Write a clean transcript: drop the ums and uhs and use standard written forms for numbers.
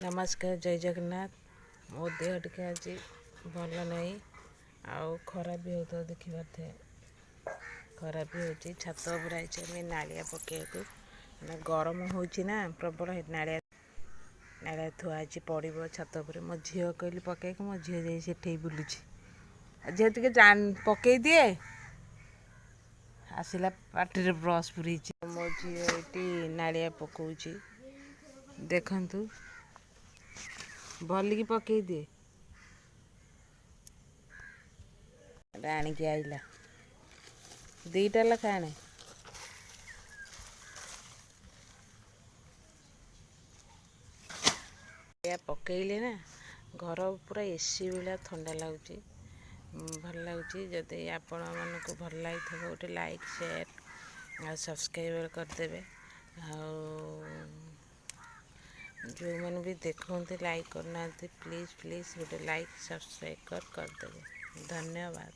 ନମସ୍କାର, ଜୟ ଜଗନ୍ନାଥ। ମୋ ଦେହ ଟିକେ ଆଜି ଭଲ ନାହିଁ ଆଉ ଖରା ବି ହେଉଥିବ, ଦେଖିପାରୁଥିବେ ଖରା ବି ହେଉଛି। ଛାତ ଉପରେ ଆଇଛି ଆମେ ନାଳିଆ ପକେଇବାକୁ, ମାନେ ଗରମ ହେଉଛି ନା ପ୍ରବଳ। ନାଳିଆ ନାଳିଆ ଥୁଆ ହେଇଛି, ପଡ଼ିବ ଛାତ ଉପରେ। ମୋ ଝିଅ କହିଲି ପକେଇବାକୁ, ମୋ ଝିଅ ଯାଇ ସେଠେଇ ବୁଲୁଛି। ଝିଅ ଟିକେ ପକେଇ ଦିଏ, ଆସିଲା ପାଟିରେ ବ୍ରସ୍ ପୁରେଇଛି। ମୋ ଝିଅ ଏଇଠି ନାଳିଆ ପକଉଛି, ଦେଖନ୍ତୁ। ଭଲିକି ପକେଇ ଦିଏ। ଆଣିକି ଆଇଲା 2ଟା ଲେଖା ଆଣେ। ପକେଇଲେ ନା ଘର ପୁରା ଏସି ଭଳିଆ ଥଣ୍ଡା ଲାଗୁଛି, ଭଲ ଲାଗୁଛି। ଯଦି ଆପଣମାନଙ୍କୁ ଭଲ ଲାଗିଥିବ, ଗୋଟେ ଲାଇକ୍, ସେୟାର ଆଉ ସବସ୍କ୍ରାଇବ୍ କରିଦେବେ। ଆଉ ଯେଉଁମାନେ ବି ଦେଖନ୍ତି ଲାଇକ୍ କରୁନାହାନ୍ତି, ପ୍ଲିଜ୍ ପ୍ଲିଜ୍ ଗୋଟେ ଲାଇକ୍ ସବସ୍କ୍ରାଇବ୍ କରିଦେବେ। ଧନ୍ୟବାଦ।